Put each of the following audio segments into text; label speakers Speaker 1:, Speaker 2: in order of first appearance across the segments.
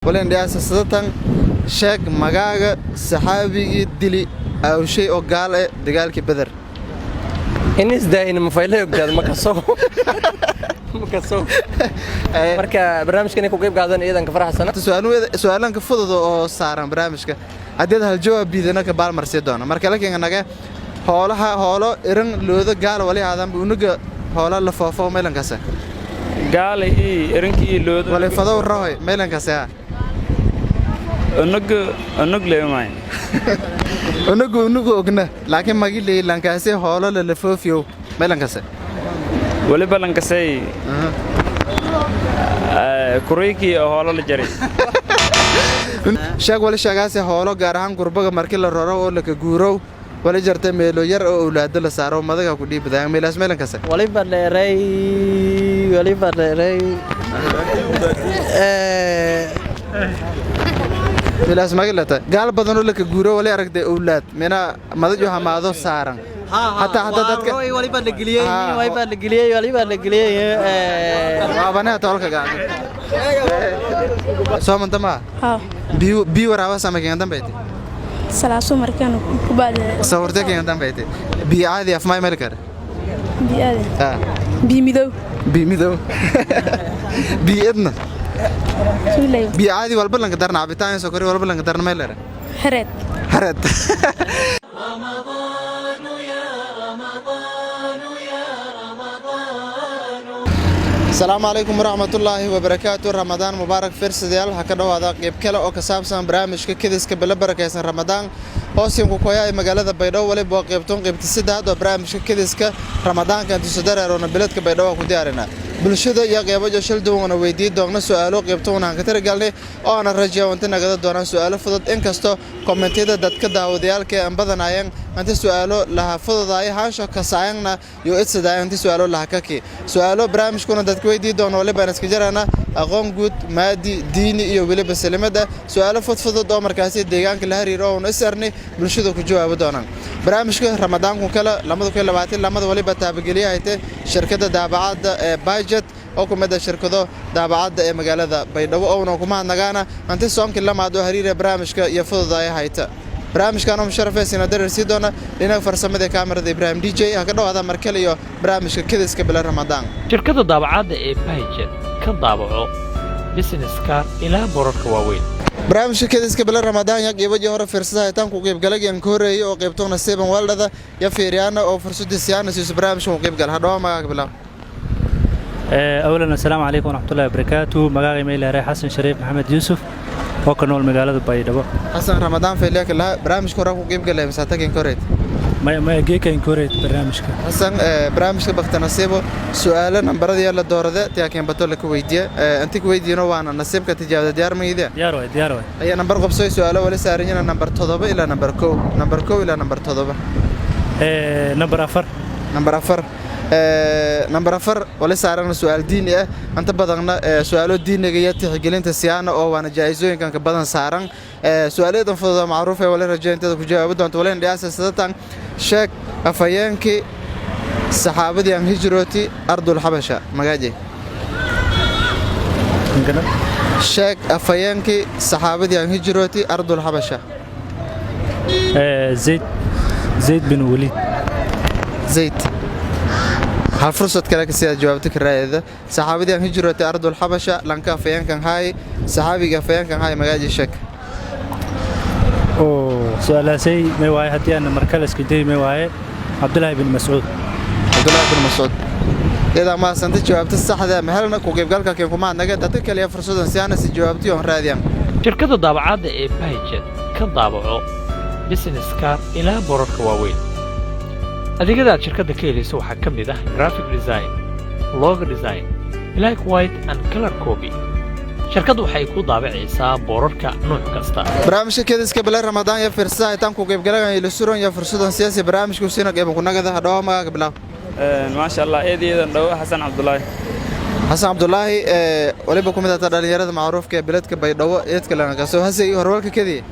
Speaker 1: Walen dhiyaasa sidatan: sheeg magaaga saxaabigii dili aawshay oo gaal eh dagaalkii Beder.
Speaker 2: Inis daahina mafayle ogtaad makaso makaso. Marka barnaamijkan ku qayb qaadan iyadan ka faraxsana.
Speaker 1: Su-aalanka fudud oo saaran barnaamijka haddii aad hal jawaab biidana ka baalmarsii doona. Marka lakin naga hoolaha hoolo iran looda gaal wali aadanba unuga hoola la foofo meelankase.
Speaker 3: Gaala ii erinka ii loodo.
Speaker 1: Wali fadow rahoy meelankase ha.
Speaker 3: Unug unug leemay.
Speaker 1: Unugu unugu ogna, laakiin magiley lankaasi hoolo la lafoofiyow meelankase.
Speaker 3: Waliba lankasay kuriikii oo hoolo la jaray.
Speaker 1: Sheeg wali sheegaase hoolo, gaar ahaan gurbaga markii la roro oo laka guurow, wali jarta meelo yar oo awlaado la saaro madaga ku dhiibadaan meelaas meelankase.
Speaker 4: Waliba dheeray, waliba dheeray.
Speaker 1: Meelaas magilata gaal badan oo laka guuro wali aragtay awlaad mina madaj u hamaado saaran hataa dadka.
Speaker 4: Waliba la geliyey, waliba la geliyey, waliba la geliyey.
Speaker 1: Waabanaha toolka gacanta soo manta maa.
Speaker 5: Haa.
Speaker 1: Biyo biyo waraaba sama kengan dambeyti.
Speaker 5: Salaaso markaan ku baad.
Speaker 1: Sawirte kengan dambeyti. Biyo caadi afmaay meel kare.
Speaker 5: Biyaade.
Speaker 1: Ah.
Speaker 5: Biyo midow.
Speaker 1: Biyo midow, biyo idna.
Speaker 5: Suulay.
Speaker 1: Biyo caadi walba lanka darna, cabitaan sokori walba lanka darna meel lere.
Speaker 5: Xereed.
Speaker 1: Hareed. Asalaamu calaykum waraxmatullaahi wabarakaatu, Ramadaan mubaarak firsadayaal. Waxaa ka dhowaada qeyb kale oo ka saabsan barnaamijka kediska bilo barakaysan Ramadaan hoosinku koya ee magaalada Baydhabo. Waliba waa qeybtoon qeybta saddexaad oo barnaamijka kediska Ramadaanka intuusadareeroona biladka Baydhabo ku diyaarina bulshada iyo qeybo shil duwan weydii doonna su'aalo qeybtoon aan ka tiragalnay oo aan rajayo inta nagada doonaan su'aalo fudud, inkastoo kommentiyada dadka daawadayaalka aan badanaayeen inta su'aalo laha fududaay haansho kasaayangna iyo idsadaayan inta su'aalo laha kaki su'aalo. Barnaamijkuna dadka weydii doono waliba aan iska jarana aqoon guud, maadi, diini iyo weliba salimada, su'aalo fudfudud oo markaasi deegaanka la xiriiro oon is arnay bulshada ku jawaabi doonaan. Barnaamijka Ramadaanku kale 2022 waliba taabageliya hayte shirkadda daabacadda ee Budget oo ku mid ah shirkado daabacadda ee magaalada Baydhabo, oona kuma hadnagaana hanti soonkii lamaad oo xiriira barnaamijka iyo fududaya hayta. Barnaamijkan oo musharafeysina dareer sii doona dhinaca farsamada ee kaamirada Ibraahim DJ. Ha ka dhawaada markale iyo barnaamijka kediska bila Ramadaan.
Speaker 6: Shirkadda daabacadda ee Bahjet ka daabaco business card ilaa boorarka waaweyn.
Speaker 1: Barnaamijka kediska bila Ramadaan ya qiibadii hore fiirsada haytaan ku qaybgalay ka horeeyay oo qaybto nasiiban waldhada ya fiiriyaana oo fursadii siyaana siiso barnaamijka ku qaybgal. Hadhawa, magaaga bilaab.
Speaker 7: Awalan, assalaamu calaykum waraxmatullahi wabarakaatu. Magacay mayleeray Xasan Shariif Maxamed Yuusuf oo ka nool magaalada Baydhabo.
Speaker 1: Xasan, Ramadaan fayliyaka laha. Barnaamijka hore ku qaybgalay masaatakin koreed?
Speaker 7: Geeka inkoreed barnaamijka.
Speaker 1: Xasan, barnaamijka bakta nasiibo su'aalo nambaradii la doorade tiyaakeen bato la ku weydiiye inta ku weydiino waana nasiibka tijaabada. Diyaar mayide?
Speaker 7: Diyaar waay, diyaar waay.
Speaker 1: Ayaa nambar qabsooy. Su'aalo wali saaran nambar 7 ilaa nambar 1, nambar 1 ilaa nambar 7.
Speaker 7: Nambar 4.
Speaker 1: Nambar 4. Nambar 4 wali saaran su'aal diini ah. Inta badanna su'aalo diiniga iyo tixgelinta siyaana oo waana jaa'isooyinkan ka badan saaran. Su'aaladan fudud oo macruuf ee wali rajayntada ku jawaabi doonto. Wali dhiyaasa sidatan: sheeg afhayeenkii saxaabadii aan hijrooti ardul xabasha magaaji. Sheeg afhayeenkii saxaabadii aan hijrooti ardul xabasha.
Speaker 7: Zayd, Zayd bin Waliid.
Speaker 1: Zayd. Hal fursad kale ka sidaa jawaabta ka raayada. Saxaabadii aan hijrootay ardul xabasha lanka afhayeenkan haay, saxaabiga afhayeenkan haay magaaji sheeg.
Speaker 7: Oo su'aalaasay may waaye, haddii aan markale iska dayi may waaye, Cabdulaahi bin Mascuud.
Speaker 1: Cabdulaahi bin Mascuud. Iyadaa mahadsanta. Jawaabta saxda mahelna ku qaybgalka keen kuma hadnaga. Dadka kale fursadan siyaana si jawaabtiyo aan raadiyaan.
Speaker 6: Shirkadda daabacadda ee Bahjet ka daabaco business card ilaa boorarka waaweyn. Adeegyada aad shirkadda ka helayso waxaa ka mid ah graphic design, logo design, black, white and color copy. Shirkaddu waxay ku daabacaysaa boorarka nuuc kasta.
Speaker 1: Barnaamijka kediska bile Ramadaan iyo firsada haytaan ku qaybgalagan ila suran iyo fursadan siyaasi barnaamijku siina qeyban kunagada. Hadhawa, magaaga bilaab.
Speaker 3: Maasha Allah, eedayeedan dhawo, Xasan Cabdulaahi.
Speaker 1: Xasan Cabdulaahi, waliba ku mid ahta dhalinyarada macruufka ee beledka Baydhabo eedka lanakaso hasey horwalka kediye.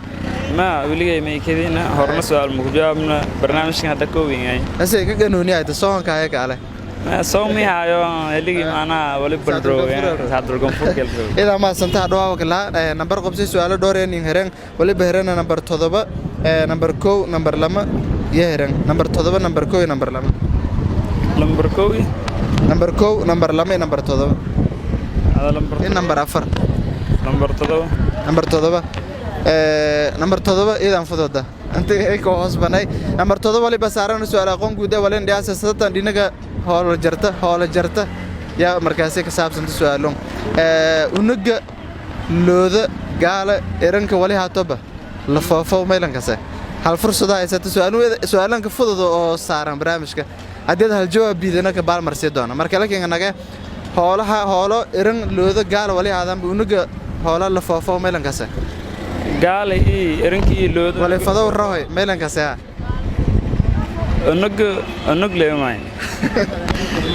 Speaker 3: Ma weligay may kedina horna su'aal muku jawaabna barnaamijkan hadda koobin yahay.
Speaker 1: Hasey ka ganuuni hayta soonka haya kaale.
Speaker 3: Soomi hayo heligi maana wali baldro saadul gonfur gelro.
Speaker 1: Idaa mahadsantaha dhawaa lahaa nambar qobsay su'aalo dhowr ee nin hereen waliba herena nambar 7, nambar 1, nambar 2 iyo hereen nambar 7, nambar 1 iyo nambar 2.
Speaker 3: Lambar 1.
Speaker 1: Nambar 1, nambar 2 iyo nambar 7.
Speaker 3: Hada lambar
Speaker 1: iyo nambar 4.
Speaker 3: Lambar 7.
Speaker 1: Nambar 7, nambar 7 idan fududa inta ay ka hoos banay. Nambar 7 waliba saaran su'aal aqoon guud ee walin dhiyaasa sadatan dhinaga hoola jarta, hoola jarta yaa markaasi ka saabsanta su'aalon. Unuga looda gaala eranka wali haatoba lafoofo maylankase hal fursada haysata su'aalanka fudud oo saaran barnaamijka haddii aad hal jawaab biidana ka baalmarsii doona. Marka lakin naga hoolaha hoolo eran looda gaala wali haadanba unuga hoola lafoofo maylankase.
Speaker 3: Gaala ii erinki ii loodo.
Speaker 1: Wali fadow rahoy maylankase ha.
Speaker 3: Unug unug leemay.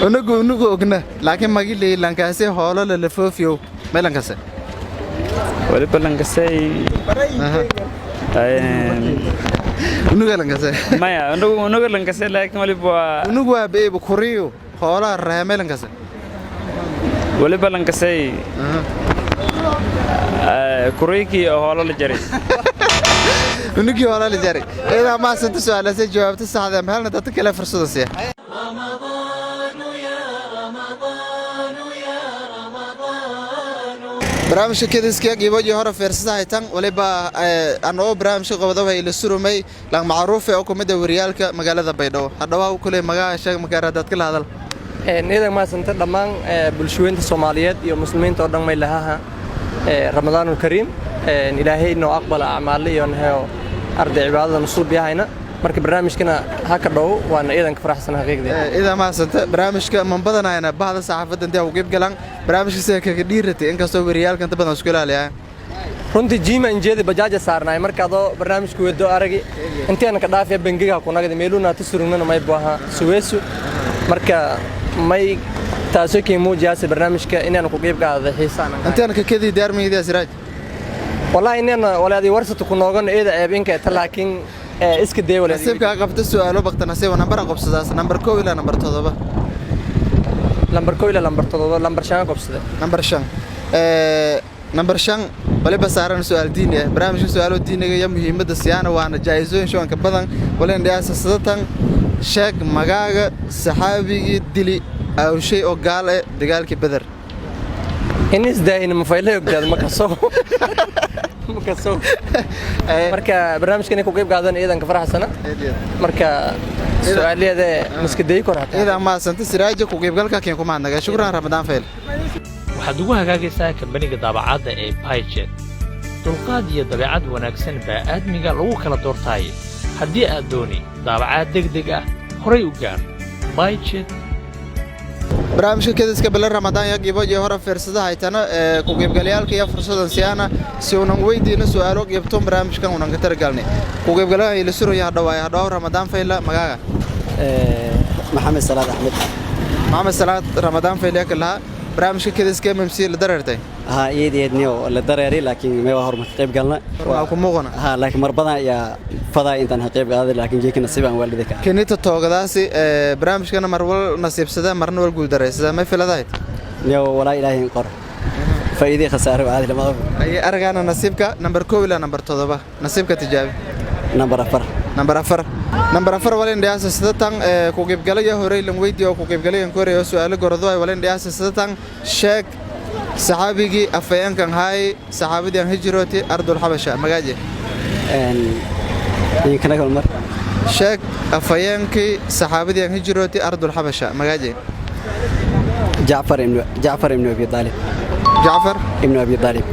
Speaker 1: Unugu unugu ogna laakiin magiley lankaasi hoolo la lafoofiyo maylankase.
Speaker 3: Wali balankasay.
Speaker 1: Unuga lankase.
Speaker 3: Maya unug unug lankasay laakiin wali waa
Speaker 1: unugu waa beebu kuriyo hoolaha rahe maylankase.
Speaker 3: Wali balankasay. Kureyki hoolo la jaray.
Speaker 1: Unugii hoolaa la jaray. Idaa maasanta su'aalaasay jawaabta saxda mahalna dadka kale fursada siiya. Barnaamijka kediska giboji hore fiirsada haytan waliba anoo barnaamijka qabada ila surumay lang macruuf oo kumid ah wariyaalka magaalada Baydhabo. Hadhawa kulay magaca sheeg makaara dadka la hadal.
Speaker 2: Nidan maasanta dhammaan bulshooyinka Soomaaliyeed iyo muslimiinta oo dhan may lahaha Ramadaanul Kariim. Ilaahay noo aqbala acmaal iyo nahayo arday cibaadada nusuub yahayna. Marka barnaamijkana ha ka dhow waana iidan ka faraxsan xaqiiqdii.
Speaker 1: Idaa maasanta barnaamijka man badanayna bahda saxaafadda intee uga qayb galaan barnaamijka sida kaga dhiiratay inkastoo wariyaalka inta badan isku ilaaliyaan.
Speaker 2: Runtii jiima injeedi bajaaja saarnaay marka adoo barnaamijku wedo aragi intaan ka dhaafiya bangiga ku nagada meeluna tusurugnana may buaha suweesu. Marka may taasoo kii muujiyaasi barnaamijka inaan ku qayb qaaday xiisaan.
Speaker 1: Intaan ka kadii diyaar Siraaj.
Speaker 2: Wallahi inaan walaadii warsatu ku noogan eeda ceeb inka ta laakiin iska day walaadii.
Speaker 1: Nasiibka qabta su'aalo baqta nasiib nambar qabsadaas nambar 1 ilaa nambar 7.
Speaker 2: Lambar 1 ilaa lambar 7, lambar 5 qabsada.
Speaker 1: Nambar 5, nambar 5 waliba saaran su'aal diini ah. Barnaamijka su'aalo diiniga iyo muhiimadda siyaana waana jaayisooyin shoonka badan walin dhiyaasa sadatan. Sheeg magaaga saxaabigii dili awshay oo gaal eh dagaalkii Badar.
Speaker 2: Inis daahina mafaylay ogtaad ma kaso ma kaso. Marka barnaamijkan ku qayb qaadan iidan ka faraxsana. Marka su'aaladeeda maskaday kor hata.
Speaker 1: Idaa maasanta Siraaja ku qaybgalka keen kuma naga. Shukran, Ramadaan fayl.
Speaker 6: Waxaad ugu hagaagaysaa kambaniga daabacadda ee Payjet. Dulqaad iyo dabeecad wanaagsan baa aadmiga lagu kala doortaaye. Haddii aad dooni daabacaad degdeg ah, horay u gaar Bayjet.
Speaker 1: Barnaamijka kediska bilan Ramadaan ya gibo iyo hore fiirsada haytana ku qaybgalayaalka iyo fursadan siyaana si unan weydiino su'aalo qeybtoon barnaamijkan unan ka targalnay. Ku qaybgalaha ila suraya hadhawaay hadhaw Ramadaan fayla magaaga.
Speaker 4: Maxamed Salaad Axmed.
Speaker 1: Maxamed Salaad, Ramadaan fayla ka laha barnaamijka kediska MMC la dareertay.
Speaker 4: Ha iyad iyadniyo la dareeray laakiin may waa hormar ka qayb galna.
Speaker 1: Waa ku muuqana.
Speaker 4: Ha laakiin mar badan ayaa fadaa intaan ka qayb qaaday laakiin jeeka nasiib aan waalidka ka.
Speaker 1: Kenita toogadaasi barnaamijkana mar wal nasiibsada marna wal guul dareysada may filadahayd.
Speaker 4: Niyo walaa ilaahay in qor. Faa'iido khasaaro caadi lama qabo.
Speaker 1: Ay aragaana nasiibka nambar 1 ilaa nambar 7 nasiibka tijaabi.
Speaker 4: Nambar 4.
Speaker 1: Nambar 4, nambar 4 walin dhiyaasa sidatan. Ku qaybgalaya horey lan weydiiyo ku qaybgalaya koreyo su'aalo gordo ay walin dhiyaasa sidatan. Sheeg saxaabigii afayeenkan haay saxaabadii aan hijrooti ardul xabasha magaaje.
Speaker 4: Een inkana kal mar.
Speaker 1: Sheeg afayeenkii saxaabadii aan hijrooti ardul xabasha magaaje.
Speaker 4: Jacfar ibn Abi Talib.
Speaker 1: Jacfar
Speaker 4: ibn Abi Talib.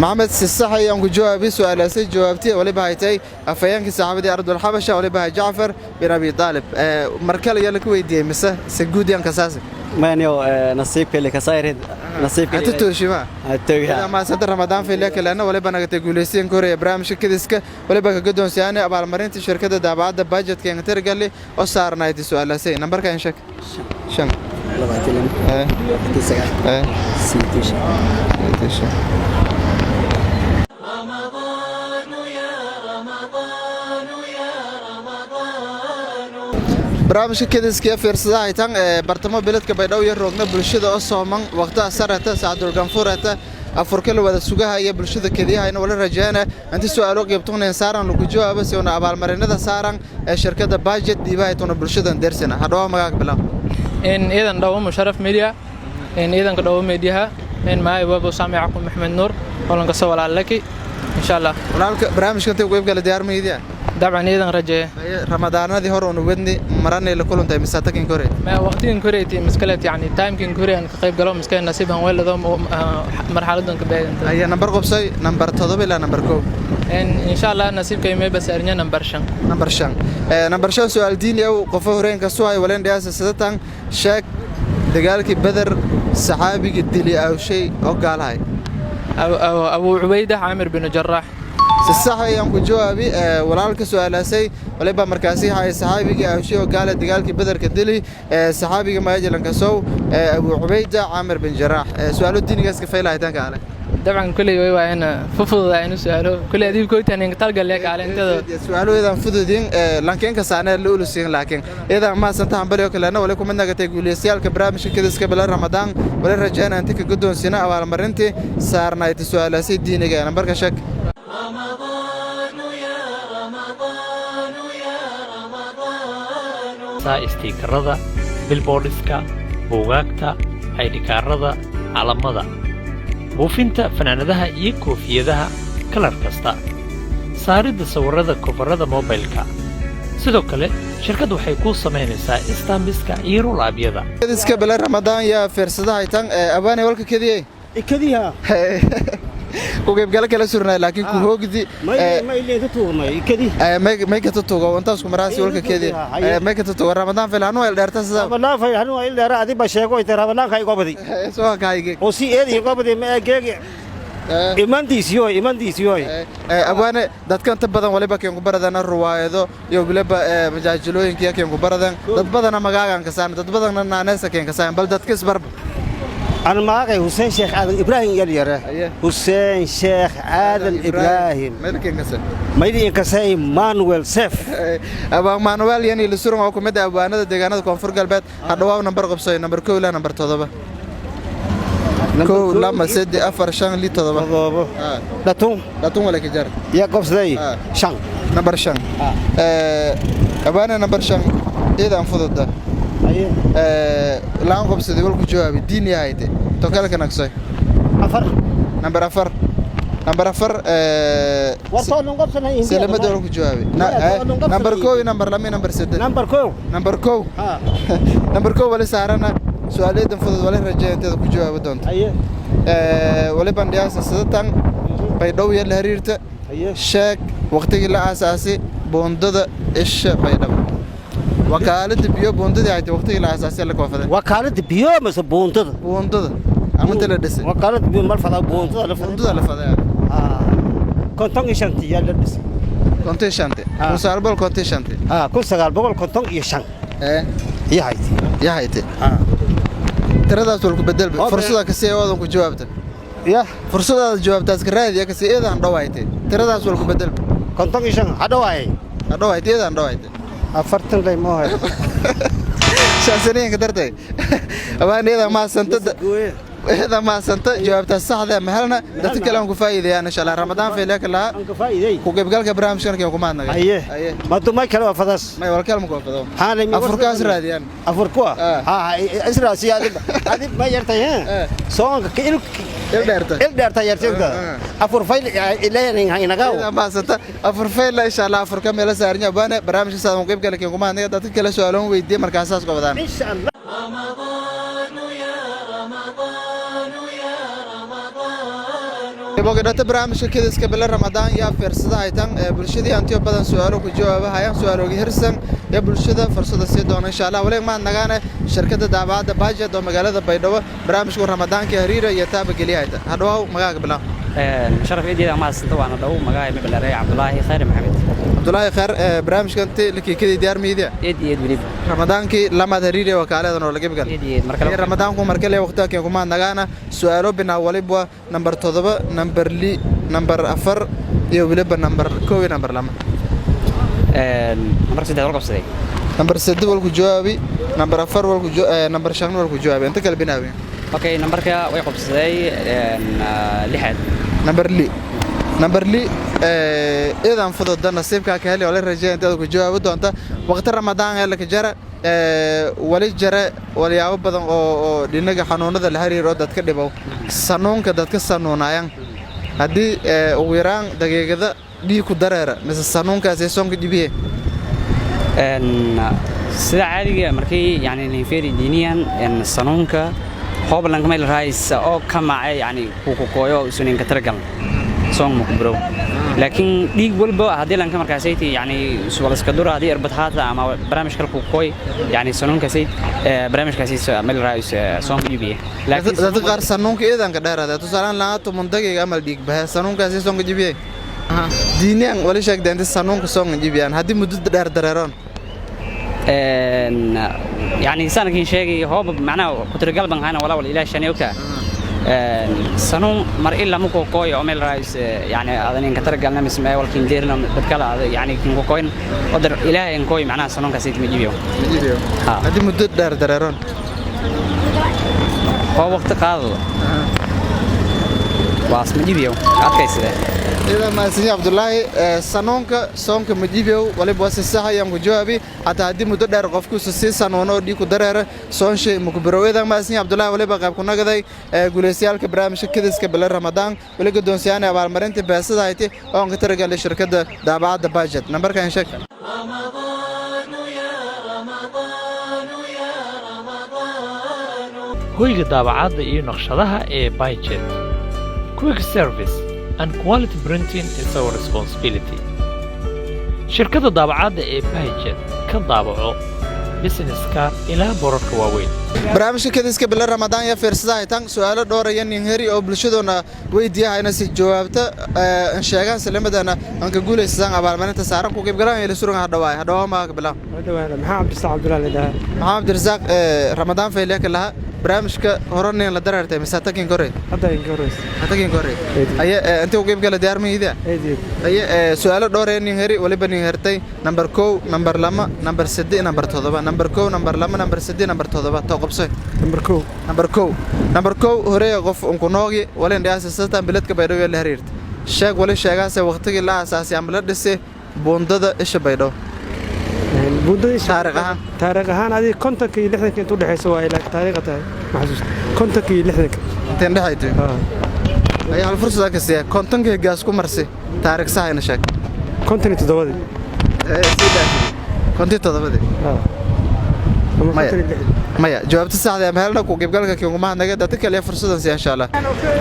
Speaker 1: Maxamed si sax ayaan ku jawaabay su'aalaasay jawaabtii waliba haytay afayeenkii saxaabadii ardul xabasha waliba hay Jacfar bin Abi Talib. Mar kale ayaa la ku weydiiyey mise si guud yaan kasaasi.
Speaker 4: Maaniyo nasiibka li kasayrid nasiibka.
Speaker 1: Hata tooshima.
Speaker 4: Hata.
Speaker 1: Maasanta Ramadaan fayla kalena waliba nagatay guuleysiin koreya barnaamijka kediska waliba ka guddoonsiyaanay abaalmarinta shirkadda daabacadda budgetka ee targali oo saarnayd su'aalaasay nambarka in sheeg 5
Speaker 4: 22 9 6
Speaker 1: Barnaamijka kediska fiirsadaha haytan ee bartamo beledka Baydhabo iyo roogna bulshada oo sooman waqtaha sarata saacadul ganfuurata afurka la wada sugaha iyo bulshada kediyahayna wala rajeena inta su'aalo qeybtuuneen saaran lagu jawaabo si una abaalmarinada saaran ee shirkadda Budget dhiibahaytuna bulshadan deersina. Hadhawa, magaaga bilaab.
Speaker 8: In iidan dhawo Musharaf Media, in iidanka dhawo mediaha, in maay wabo Saami Yacquub Maxamed Nuur holanka soo walaalaki, insha Allah.
Speaker 1: Walaalka, barnaamijka intay ugu qeyb diyaar maydiya?
Speaker 8: Dabcan, iidan rajeeye.
Speaker 1: Ramadaanadii hore una wadni maranay la kulantay mise takin kore?
Speaker 8: Ma waqtigan koreyti maskaleet, yani timekin kore aan ka qayb galo maskale nasiib han weelado marxaladan ka beeganta.
Speaker 1: Aya, nambar qobsay, nambar 7 ilaa nambar 1.
Speaker 8: In insha Allah nasiibkay may basaarnya nambar 5.
Speaker 1: Nambar 5, nambar 5 su'aal diini ah. Qofo horeen ka soo ay waleen dhiyaasa sidatan: sheeg dagaalkii Badar saxaabigii dili awshay oo gaalahay.
Speaker 8: Abu Cubayda Caamir bin Jaraax.
Speaker 1: Si sax ayaan ku jawaabi walaalka su'aalaasay. Waliba markaasi hay saxaabigii awshay oo gaala dagaalkii Badarka dili saxaabiga maajalanka sow Abu Cubayda Caamir bin Jaraax. Su'aalo diinigaas ka faylahaytanka ale.
Speaker 8: Dabcan, kuley way waayana fufududaa inu su'aalo kuley adiib koytan in talgalee kaalintada.
Speaker 1: Su'aalo idan fududin laakiin ka saanee la ulusin, laakiin idan ma santa hambali oo kalena wali kuma nagatay guuleystayaalka barnaamijka kediska bila Ramadaan. Wali rajaynaa inta ka guddoonsina abaalmarintii saarnayd su'aalaasi diiniga. Nambarka shak.
Speaker 9: رمضان يا رمضان يا رمضان.
Speaker 6: Saa istiikarada, billboardska, buugaagta, aydhikaarada, calamada, buufinta fanaanadaha iyo koofiyadaha kalar kasta, saaridda sawirrada kofarada mobilka. Sidoo kale shirkaddu waxay kuu samaynaysaa istambiska iyo rulaabyada.
Speaker 1: Kediska bila Ramadaan yaa fiirsadahay tan abaanay walka kediyey.
Speaker 10: Ikadiha.
Speaker 1: Ku qaybgalo kala surnay laakiin ku hoogdi. May ka tutugo intaas ku maraasi walka kedi may ka tutugo. Ramadaan fil hanu el dheerta sida.
Speaker 10: Ramadaan fil hanu el dheera adi ba sheego inta Ramadaanka igo badi.
Speaker 1: Soo kaayge.
Speaker 10: Oo si eedi igo badi ma geege. Imandiisiyo imandiisiyo.
Speaker 1: Abwaane, dadka inta badan waliba keen ku baradana ruwaayado iyo waliba majaajilooyinka keen ku baradan. Dad badana magaagan kasaan, dad badanna naaneesa keen kasaan. Bal dadka isbarba.
Speaker 10: أنا magacay Hussein Sheekh Aadan Ibrahim yar yare. Hussein Sheekh Aadan Ibrahim. Maydi kasay Manuel Sef.
Speaker 1: Abaa Manuel yani lisuran oo kumid ah abwaanada deegaanada Koonfur Galbeed. Hadhawaa, nambar qabsay, nambar 1 ilaa nambar 7. 1, 2, 3, 4, 5, 6, 7.
Speaker 10: Dhatun.
Speaker 1: Dhatun wala kajar.
Speaker 10: Ya qabsaday 5.
Speaker 1: Nambar 5. Abaana nambar 5 iidan fududa. Laan qabsaday walku jawaabi diin yahayte tokalka naqsay.
Speaker 10: 4.
Speaker 1: Nambar 4, nambar 4. Salamada walku jawaabi nambar 1 iyo nambar 2, nambar 3.
Speaker 10: Nambar 1.
Speaker 1: Nambar 1, nambar 1 wali saarana su'aaladan fudud. Wali rajeeya inteeda ku jawaabi doonto. Wali bandhiyaasa sidatan Baydhow iyo la xiriirta: sheeg waqtigii la aasaasay buundada isha Baydhabo, wakaalada biyo, buundadii haytay waqtigii la aasaasay la koofaday.
Speaker 10: Wakaalada biyo mase buundada?
Speaker 1: Buundada amanta la dhisay.
Speaker 10: Wakaalada biyo mal fadaa, buundada la fadaa.
Speaker 1: Buundada la fadaa.
Speaker 10: 55-tii yaa la dhisay.
Speaker 1: 55-tii, 1955-tii.
Speaker 10: 1955. Yahaytay.
Speaker 1: Yahaytay. Tiradaas walku bedelba fursada kasi oodan ku jawaabta.
Speaker 10: Ya.
Speaker 1: Fursadaada jawaabtaas ka raadiya kasi eedan dhawaaytay. Tiradaas walku bedelba.
Speaker 10: 55 hadhawaay.
Speaker 1: Hadhawaaytay, eedan dhawaaytay.
Speaker 10: 40 lay moohay.
Speaker 1: Shaasaniinka dartay abaan eedan maasanta, eedan maasanta. Jawaabtaas saxda ma helna, dadka kale aan ku faa'iideeyaan insha Allah. Ramadaan fiilaka laha.
Speaker 10: Aan ka faa'iideey.
Speaker 1: Ku qaybgalka barnaamijkan kee kuma hadnagay.
Speaker 10: Haye, ma dumay kale waa fadaas.
Speaker 1: May wal kale ma ku fado. Afurkaas raadiyaan.
Speaker 10: Afurkuwa ha ha israasi adib adib ma yartay ha soonka ka il
Speaker 1: il dheerta.
Speaker 10: Il dheerta yartay afur fayl ilaahay inaga.
Speaker 1: Eedan maasanta. Afur fayl insha Allah afurka meela saarnya baana barnaamijka saadan qaybgalka kee kuma hadnagay. Dadka kale su'aaloon weydiiyay markaasaas qabadaan.
Speaker 10: Insha Allah.
Speaker 9: رمضان يا رمضان يا رمضان.
Speaker 1: Bogedhata barnaamijka kediska bila Ramadaan yaa fiirsada haytan bulshadii antiyo badan su'aalo ku jawaabahayaan. Su'aaloogi hirsan ee bulshada fursada sii doona insha Allah. Waliga maad nagaane shirkadda daabacadda Budget oo magaalada Baydhabo barnaamijku Ramadaanka hariira iyo taaba geliya hayta. Hadhawaaw, magaaga bilaab.
Speaker 4: Sharaf eedeeda mahadsanto, waana dhow. Magacay mabalaaray Cabdulaahi Khayr Maxamed.
Speaker 1: Cabdulaahi Khayr, barnaamijkan likiikadii diyaar miidiya?
Speaker 4: Eed iyo eed weliba.
Speaker 1: Ramadaankii lamaad hariiriya wakaaladan oo laga gal.
Speaker 4: Eed iyo eed markale.
Speaker 1: Ramadaanku markale waqtiga keen kuma nagaana su'aalo binaa waliba nambar 7, nambar 6, nambar 4 iyo weliba nambar 1 iyo nambar 2.
Speaker 4: Nambar 3 wal qabsaday.
Speaker 1: Nambar 3 walku jawaabi, nambar 4 walku, nambar 5 walku jawaabi, inta kale binaawi.
Speaker 11: Okay, nambarka way qabsaday lixaad.
Speaker 1: Nambar li, nambar li idan fududa nasiibkaa ka heli oo la rajeeya intaad ku jawaabi doonta. Waqti Ramadaan ee laka jara wali jare walyaabo badan oo dhinaga xanuunada la xiriir oo dadka dhibow, sanuunka dadka sanuunayaan haddii ugu yaraan daqiiqada dhiig ku dareera mise sanuunkaasi soonka dhibiye?
Speaker 11: Sida caadiga markii yani linferi diiniyan sanuunka hoblanka meel raayis oo ka macay yani ku kooyo suninka targal soon ma ku bro, laakiin dhiig walba haddii lanka markaasayti yani suwalaska dura haddii irbad haata ama barnaamij kale ku kooy yani sanuunkaasay barnaamijkaasi meel raayis soon dhibiye.
Speaker 1: Laakiin dadka qaar sanuunka iidanka dheeraada, tusaalaan lahaa 10 daqiiqa amal dhiig baxe, sanuunkaasi soonka dhibiye diiniyan wali sheegda inta sanuunka soonka dhibiyaan haddii muddo dheer dareeroon.
Speaker 11: Yani sanadkiin sheegay hooba macnaha kutirgal baan hayna walaa wal ilaah shani ogta sanuun mar ila muko kooyo oo meel raayis yani adan in ka targalna mise ma walkiin deerna dad kala yani kin ko koyn odar ilaahay in kooy macnaha sanuunkaasi ma jibiyo.
Speaker 1: Jibiyo haddii muddo dheer dareeroon.
Speaker 11: Oo waqti qaado waas ma jibiyo adkaysade.
Speaker 1: Idan mahadsanyi Cabdulaahi. Sanuunka soonka majibiyow waliba waa si sax ayaan ku jawaabi, hataa haddii muddo dheer qofkuusa sii sanuuno oo dhiig ku dareera soonshay mukubirow. Idan mahadsanyi Cabdulaahi, waliba qayb ku nagaday guulaystayaalka barnaamijka Kediska Bile Ramadaan, weli guddoonsiyaana abaalmarinta beesada hayti oo aan ka talagalay shirkadda daabacadda Budget. Nambarkan sheeg.
Speaker 9: رمضان يا رمضان يا رمضان.
Speaker 6: Hoyga daabacadda iyo naqshadaha ee Byjet. Quick service and quality printing is our responsibility. Shirkadda daabacadda ee Byjet ka daabaco business card ilaa boorarka waaweyn.
Speaker 1: Barnaamijka Kediska Bile Ramadaan iyo fiirsada haytan su'aalo dhowraya nin heri oo bulshadoona weydiiyahayna si jawaabta in sheegaan salimadana aan ka guulaysadaan abaalmarinta saaran ku qaybgalaan ila suran. Hadhawaay hadhawaa maaga bilaab.
Speaker 12: Maxaa Cabdirasaaq Cabdullahi la dhahaa.
Speaker 1: Maxamed Cabdirasaaq, Ramadaan faylya ka laha barnaamijka horaneen la dareertay mise takin kore?
Speaker 12: Hadda inka horeysa.
Speaker 1: Takin kore aye. Inta ku qaybgala diyaar ma iida aye? Su'aalo dhowraya nin heri, waliba nin hertay nambar 1, nambar 2, nambar 3, nambar 7. Nambar 1, nambar 2, nambar 3, nambar 7 to qabsay.
Speaker 12: Nambar 1.
Speaker 1: Nambar 1, nambar 1 horeeya qof unku noogi walin dhiyaasa satan biladka Baydhabo la xiriirta sheeg wali sheegaase waqtigii la aasaasay ama la dhisay buundada isha Baydhabo.
Speaker 12: Buundada isha
Speaker 1: taariikh ahaan.
Speaker 12: Taariikh ahaan adiga 50-ka iyo 60-ka inta udhexaysa waaye, laakiin taariikha tahay ma xasuusta. 50-ka iyo 60-ka.
Speaker 1: Inteen dhexaytay ayaa hal fursad ka siiya 50-ka gaas ku marsi, taariikh sax ina sheeg.
Speaker 12: 57-dii.
Speaker 1: 57-dii? Maya, maya, jawaabta saxda ama helna ku qaybgalka kiin kuma mahadnaga. Dadka kale fursadan siya insha Allah.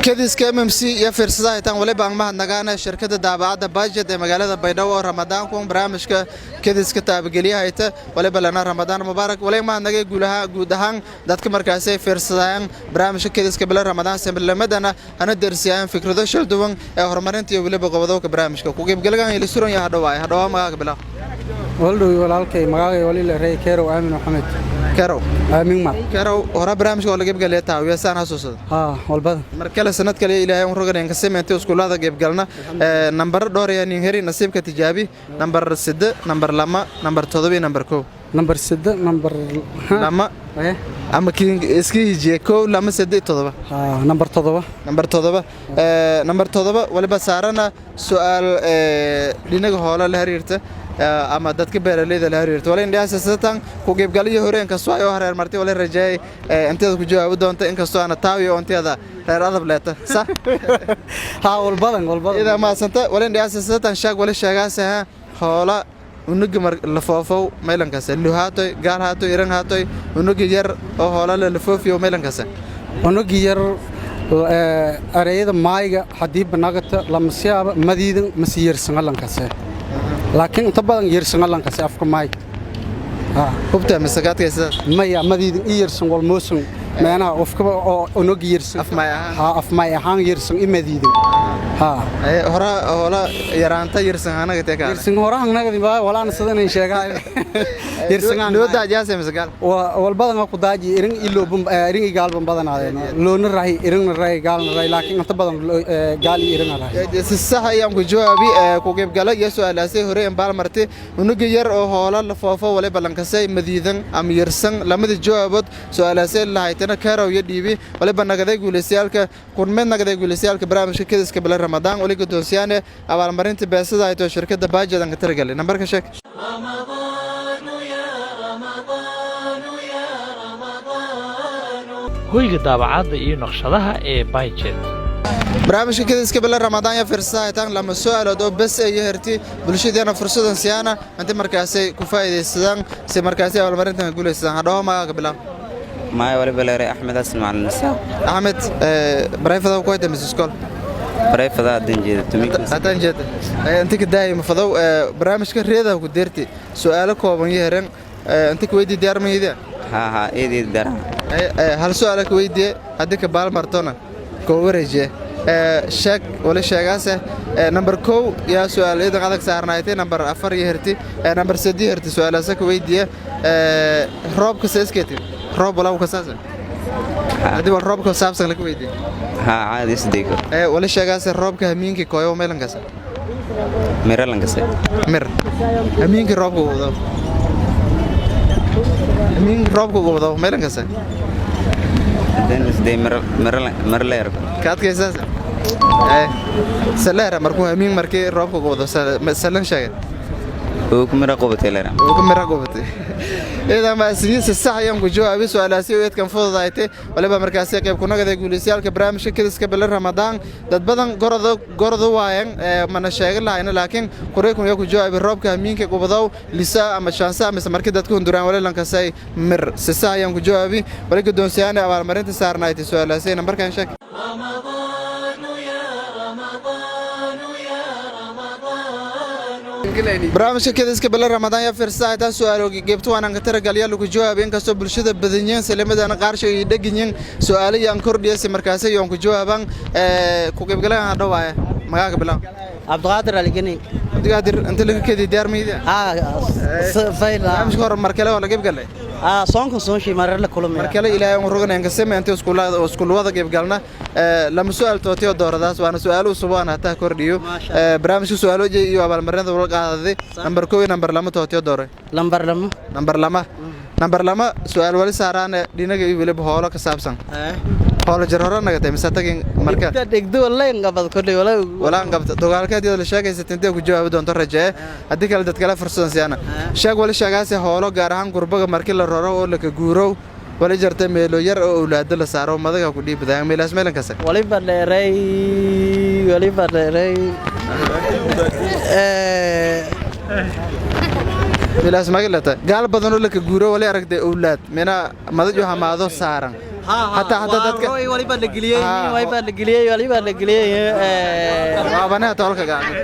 Speaker 1: Kediska MMC iyo fiirsadaha hitaan waliba aan mahadnagaana shirkadda daabacadda Budget ee magaalada Baydhabo oo Ramadaan kun barnaamijka kediska taabageliya hayta. Waliba lana Ramadaan mubaarak. Waliba mahadnagay guulaha guud ahaan dadka markaasi ay fiirsadayaan barnaamijka Kediska Bilo Ramadaan, samilamadana hana dersiyaan fikrado shal duwan ee horumarinta iyo waliba qobodowka barnaamijka ku qaybgalkan ila suran yahay. Hadhawaay hadhawaa magaaga bilaab.
Speaker 13: Waldhow walaalkay, magacay wali la reey Kerow Aamin Maxamed.
Speaker 1: Kerow.
Speaker 13: Aamin mar.
Speaker 1: Kerow, hore barnaamijka oo la qaybgalaya taawiya saan xasuusada.
Speaker 13: Haa, walbada.
Speaker 1: Mar kale sanad kale Ilaahay un rogan ka sameeyay iskuulada qaybgalna. Nambar dhowr ayaa nin heri, nasiibka tijaabi: nambar 8, nambar 2, nambar 7 iyo nambar 1.
Speaker 13: Nambar 8, nambar
Speaker 1: 2 ama kiin iska hijiye: 1, 2, 3, 7.
Speaker 13: Haa, nambar 7.
Speaker 1: Nambar 7. Nambar 7 waliba saarana su'aal dhinaga hoola la xiriirta ama dadka beeraleyda la xiriirta. Wala indhaha satan ku qaybgaliyo hore inkastoo ay oo reer martay, wala rajaay inteeda ku jawaabi doonta, inkastoo ana taawiyo inteeda reer adab leeta sax.
Speaker 13: Haa, walbadan walbadan.
Speaker 1: Ida ma santa wala indhaha satan shaag wala sheegaas ha hoola unuga mar la foofow meelankaas luhaatoy gaal haatoy iran haatoy unuga yar oo hoola la foofiyo meelankaas.
Speaker 13: Unuga yar ereyada maayga haddii banagata lama siyaaba madiidan mase yeersangalankaase, laakiin inta badan yeersangalankaase afka maayga.
Speaker 1: Hubta mise kaadkaysa?
Speaker 13: Maya, madiidan i yeersan walmoosan. Meena qofka oo onog yirsan ha afmay ahaan yirsan imadiidan ha.
Speaker 1: Hora hoola yaraanta yirsan anaga tee kaana.
Speaker 13: Yirsan hora anaga ba walaana sidan in sheegaa yirsan.
Speaker 1: Loo daajaasay mise gaal?
Speaker 13: Wal badan ku daaji irin iloo irin gaalban badanaadeen loona rahi irin rahi gaalna rahi, laakiin inta badan gaal iyo irin rahi.
Speaker 1: Si sax ayaan ku jawaabi ku qaybgala iyo su'aalaasay hore in baal martay unuga yar oo hoola la foofo wali ballankasay madiidan ama yirsan. Lamada jawaabood su'aalaasay lahaytana karow iyo dhiibi waliba nagaday guuleystayaalka kulmeed nagaday guuleystayaalka barnaamijka kediska bila Ramadaan. Wali guddoonsiyaane abaalmarinta beesada ayto shirkadda baajadan ka tiragalay. Nambarka sheeg.
Speaker 9: رمضان يا رمضان يا رمضان.
Speaker 6: Hoyga daabacaadda iyo naqshadaha ee Bayjet.
Speaker 1: Barnaamijka kediska bila Ramadaan ya firsahaytan lama su'aalood oo bes ay herti bulshadeena fursadan siyaana inta markaasay ku faa'iidaysadaan si markaasay abaalmarintan ka guulaysadaan. Hadhawo, magaaga bilaab.
Speaker 14: Magacay waliba leeray Axmed Xasan Macalin Isaaq.
Speaker 1: Axmed, barayfada ku hayta mise iskool?
Speaker 14: Barayfada hadan jeeda tumik.
Speaker 1: Haddaan jeeda inta ka daayima fadow barnaamijka reedaha ku deerti su'aalo kooban iyo heren inta ka weydii diyaar maydiya?
Speaker 14: Haa haa, eedeed dara.
Speaker 1: Hal su'aala ka weydiiye, haddii ka baal martona koo wareejiye. Sheeg wali sheegaase nambar 1 yaa su'aal iidan adag saarnaaytay, nambar 4 iyo herti, nambar 3 herti. Su'aalaasa ka weydiiye: roobka seesketi roob walaw kasaase haddii wal roobka saabsan laka weydiiye?
Speaker 14: Haa, caadi isdego.
Speaker 1: Wali sheegaase roobka hamiinkii kooyo meelankasa?
Speaker 14: Miralankase.
Speaker 1: Mir hamiinkii roobka ugu wado, hamiinkii roobka ugu wado meelankasa?
Speaker 14: Hadan isday miraleer.
Speaker 1: Ka adkaysaas saleera markuu hamiin markii roobka ugu wado salan sheegay.
Speaker 14: Uu mira qobatay leera.
Speaker 1: Uu ku mira qobatay. Idan ma sinisa sax ayaan ku jawaabay su'aalaasi oo eedkan fududaaytay. Waliba markaasi qayb ku nagaday guuleystayaalka barnaamijka kediska bila Ramadaan. Dad badan gorado gorado waayeen mana sheegin lahayna, laakiin kureekun ayaa ku jawaabay roobka hamiinka gubadow lisa ama shansa ama markii dadku hunduraan wali lankasay mir. Si sax ayaan ku jawaabay wali guddoonsiyaana abaalmarinta saarnaaytay su'aalaasi. Nambarkan sheeg.
Speaker 9: رمضان يا رمضان يا رمضان.
Speaker 1: Barnaamijka kediska bila Ramadaan yaa fiirsataa su'aalo geebtu waan ka tiragalya lagu jawaabay, inkastoo bulshada badanyiin salamadan qaarsho iyo dhaginyin su'aalo yaan kordhiyay si markaas ay ku jawaabaan. Ku qaybgalaan hadhawaaya, magaaga bilaab.
Speaker 15: Cabdiqaadir Aligeni.
Speaker 1: Cabdiqaadir, inta laga kedi diyaar mayda?
Speaker 15: Haa, fayl.
Speaker 1: Barnaamijka hore mar kale waa la qaybgalay.
Speaker 15: Haa, soonka soonshii marar la kulmay.
Speaker 1: Mar kale Ilaahay aan roganeen ka samee inta iskuulada qaybgalna. Lama su'aal tootiyo dooradaas waana su'aalo cusub aan hataa kordhiyo barnaamijka su'aalo iyo abaalmarinada wala qaadaday. Nambar 1 iyo nambar 2 tootiyo dooray.
Speaker 15: Lambar 2.
Speaker 1: Nambar 2. Nambar 2 su'aal wali saaraan dhinaga iyo waliba hoolo ka saabsan. Hoolo jar hore naga tahay mise tagin marka?
Speaker 15: Dhigdo wallahi qabad kordhi wala.
Speaker 1: Walaan qabta dagaalkeed la sheegaysa intee ku jawaabi doonto rajee, haddii kale dad kale fursadan siyaana. Sheeg wali sheegaasi hoolo gaar ahaan gurbaga markii la roro oo la ka guuro wali jarta meelo yar oo awlaado la saaro madaga ku dhiibadaan meelaas meelan kase.
Speaker 15: Waliba dheeray, waliba dheeray.
Speaker 1: Meelaas magalata gaal badan oo la ka guuro wali aragtay awlaad mina madaj u hamaado saaran hataa dadka.
Speaker 15: Waliba la geliyay, waliba la geliyay, waliba la geliyay.
Speaker 1: Waabanaha toolka gacan.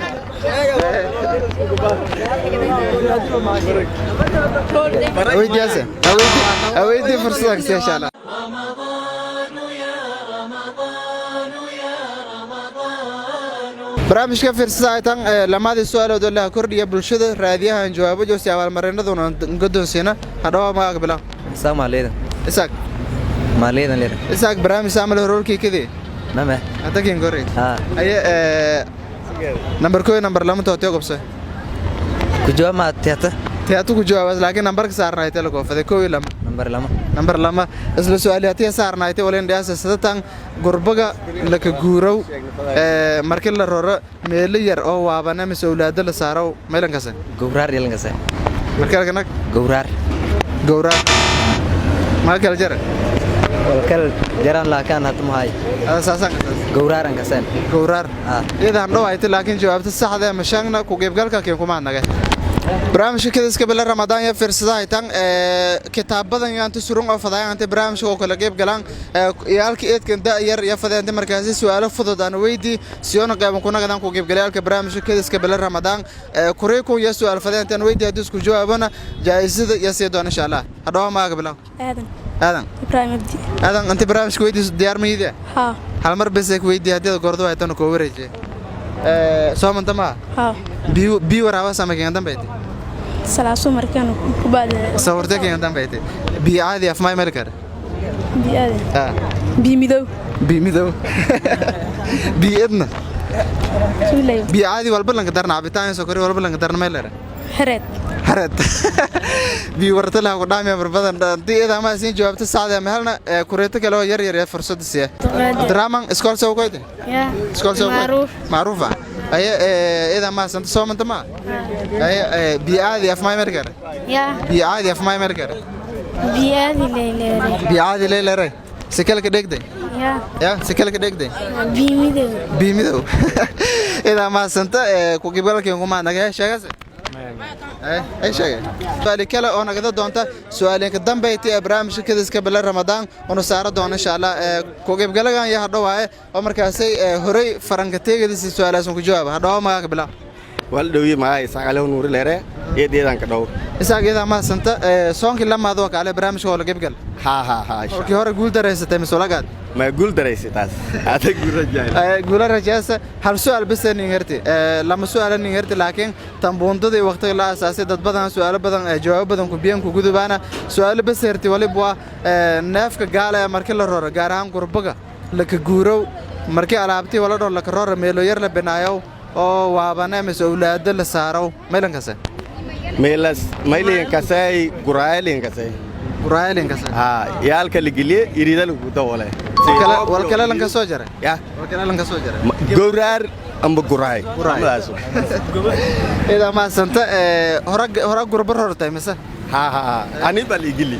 Speaker 1: Aweydiyaase aweydii fursada kasi insha Allah.
Speaker 9: رمضان يا رمضان يا رمضان.
Speaker 1: Barnaamijka fiirsada tan lamadii su'aalood oo la kordhiya bulshada raadiyahan jawaabo joogsi abaalmarinaduna guddoonsiina. Hadhawa, magaaga bilaab.
Speaker 16: Isaaq Maaleedan.
Speaker 1: Isaaq.
Speaker 16: Maaleedan leedan.
Speaker 1: Isaaq, barnaamij saamal horolkii kadii?
Speaker 16: Mame.
Speaker 1: Hatakin gore aye nambar 1 nambar 2 tootyo gobse.
Speaker 16: Ku jawaab ma tiyata?
Speaker 1: Tiyatu ku jawaabas, laakiin nambarka saarnaaytay la koofade 1 iyo 2.
Speaker 16: Nambar 2.
Speaker 1: Nambar 2 isla su'aaliyaatiya saarnaaytay walin dhiyaasa sadatan gurbaga laka guurow markii la roro meelo yar oo waabana mise awlaado la saaro meelan kase?
Speaker 16: Gowraar yeelan kase.
Speaker 1: Markii laga
Speaker 16: Gowraar.
Speaker 1: Gowraar ma kala jara?
Speaker 16: Walkal jaraan laakaan hadda mahay.
Speaker 1: Saasaan.
Speaker 16: Gowraaran kaseen.
Speaker 1: Gowraar. Iyada han dhawaaytay, laakiin jawaabta saxda ah mashaangna ku qaybgalka keen kuma naga. Barnaamijka kediska bila Ramadaan ya fiirsadahay tan kitaabadan yaanta surun oo fadayaan barnaamijka oo kala qayb galaan iyaalka eedkan da yar iyo fadayaan markaasi su'aalo fudud aan weydii siyoona qayban kuna gadan ku qaybgalayaalka barnaamijka kediska bila Ramadaan. Kureeku iyo su'aal fadayaan weydii haddii isku jawaabana jaa'isada iyo sii doona insha Allah. Hadhawa, maaga bilaw.
Speaker 5: Aadan.
Speaker 1: Aadan
Speaker 5: Ibrahim Abdi.
Speaker 1: Aadan, inta barnaamijka weydiiso diyaar ma yihiin?
Speaker 5: Haa.
Speaker 1: Hal mar bes ay ku weydiiyo, haddii aad gordo haytana koo wareejiye. Soomanta ma?
Speaker 5: Haa.
Speaker 1: Biyo biyo waraaba sama keen dambeeyay.
Speaker 5: Salaaso markaan ku baadi.
Speaker 1: Sawirtee keen dambeeyay. Biyo caadi af may meel kare.
Speaker 5: Biyo aadan.
Speaker 1: Ah.
Speaker 5: Biyo midow.
Speaker 1: Biyo midow. Biyo idna.
Speaker 5: Suulay.
Speaker 1: Biyo caadi walba lanka darna, cabitaan sokori walba lanka darna meel lere.
Speaker 5: Xareed.
Speaker 1: Xareed. Biyo warta laha ku dhaamiya mar badan. Haddii iyada ama siin jawaabta saacada ama helna kureeto kale oo yar yar ee fursad siiya. Drama iskool soo koyte?
Speaker 17: Ya.
Speaker 1: Iskool soo koyte?
Speaker 17: Macruuf.
Speaker 1: Macruufa. Aye iyada ma santa soo manta ma? Aye biyo caadi af may meel kare.
Speaker 17: Ya.
Speaker 1: Biyo caadi af may meel kare.
Speaker 17: Biyo caadi leeleere.
Speaker 1: Biyo caadi leeleere. Sikal ka dhigday?
Speaker 17: Ya.
Speaker 1: Ya, sikal ka dhigday?
Speaker 17: Biyo midow.
Speaker 1: Biyo midow. Iyada ma santa ku gibalkii kuma naga sheegase. Ay sheegay su'aali kale oo nagada doonta su'aalinka dambeyti ee barnaamijka kadiska bila Ramadaan oonu saara doono insha Allah. Ku qaybgalagan iyo hadhowaaye oo markaasay horey faranka teegadiisa su'aalahaas ku jawaaba. Hadhowa magaca bilaa.
Speaker 18: Wal dhawiye magaca Isaaq Aliw Nuuri leere, eedeedaan ka dhow.
Speaker 1: Isaaq, iyada mahadsanta. Soonkii lamaad waa kaale barnaamijka oo la qaybgal.
Speaker 18: Ha ha ha.
Speaker 1: Markii hore guul daraysatay mise walagaad?
Speaker 18: Ma guul daraysay taas adag guul rajaay.
Speaker 1: Guula rajaasa. Hal su'aal bas nin herti, lama su'aal nin herti, laakiin tambuundadii waqtiga la aasaasay dad badan su'aalo badan jawaabo badan ku biyan ku gudubaana. Su'aalo bas herti waliba waa neefka gaala ee markii la roro, gaar ahaan gurbaga laka guurow, markii alaabtii wala dhor laka roro, meelo yar la binaayow oo waabane mise awlaado la saarow meelankase.
Speaker 18: Meelas maylinkasay guraaylinkasay.
Speaker 1: Guraaylinkasay.
Speaker 18: Ha, yaalka la geliye iriida lagu daboolay.
Speaker 1: Walkale lanka soo jaray.
Speaker 18: Ya.
Speaker 1: Walkale lanka soo jaray.
Speaker 18: Gowraar amba guraay.
Speaker 1: Guraay. Ida ma santa hora hora gurbar hortay mise?
Speaker 18: Ha ha, ani baa la igeli.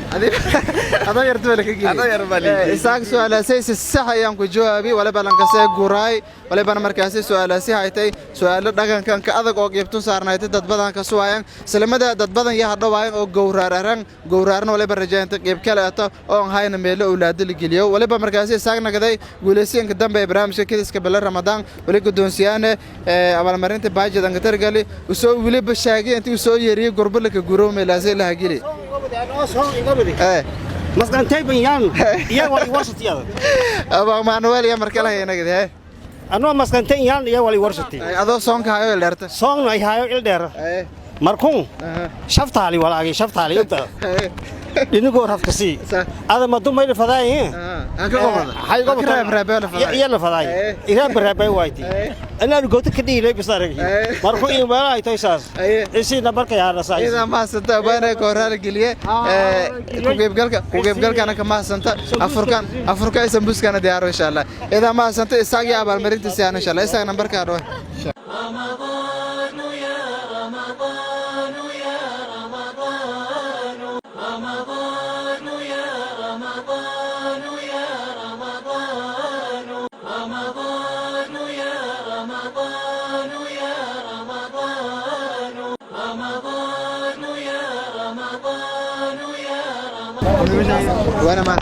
Speaker 1: Adoo yarta baa laka geli.
Speaker 18: Adoo yar baa la igeli.
Speaker 1: Isaaq su'aalaasay si sax ayaan ku jawaabi waliba lankasee guraay, walibana markaasi su'aalaasi haytay su'aalo dhaqankan ka adag oo qeybtun saarnaaytay dad badan ka suwaayaan salamada dad badan iyo hadhowaayan oo gowraararan gowraarna waliba rajaynta qeyb kale ato oo aan hayna meelo awlaado la geliyo. Waliba markaasi isaaq nagaday guulaysiinka dambe ee barnaamijka kadiska bila Ramadaan. Wali guddoonsiyaane abaalmarinta baajid aan ka targali usoo weliba shaagay intii usoo yeeriyey gurbo laka guro meelaasay laha geli.
Speaker 10: Masqantay banyaan iyo wali warsatiyada.
Speaker 1: Aba Manuel ya markala haynagade.
Speaker 10: Anoo masqantay yaan iyo wali warsati.
Speaker 1: Adoo soonka hayo il dheerta.
Speaker 10: Soon ay hayo il dheer. Markuu shaftaali walaagi shaftaali inta. Inigoo rafkasi. Ada ma dumay fadaay. Hay go reeb la fadaay. Iraab reeb wayti. Anaa goota ka dhiilay bas arag. Markuu in walaay ay taysaas. Isina barka yaana saas.
Speaker 1: Ida ma santa baana koraal geliye ku qaybgalka ku qaybgalkana ka ma santa afurkan afurka ay sambuskana diyaar insha Allah. Ida ma santa isaga abaal marinta si aan insha Allah isaga nambarka dhaw.
Speaker 9: رمضان يا رمضان يا رمضان رمضان يا رمضان يا رمضان رمضان يا رمضان يا رمضان رمضان يا رمضان يا رمضان.
Speaker 1: وانا ما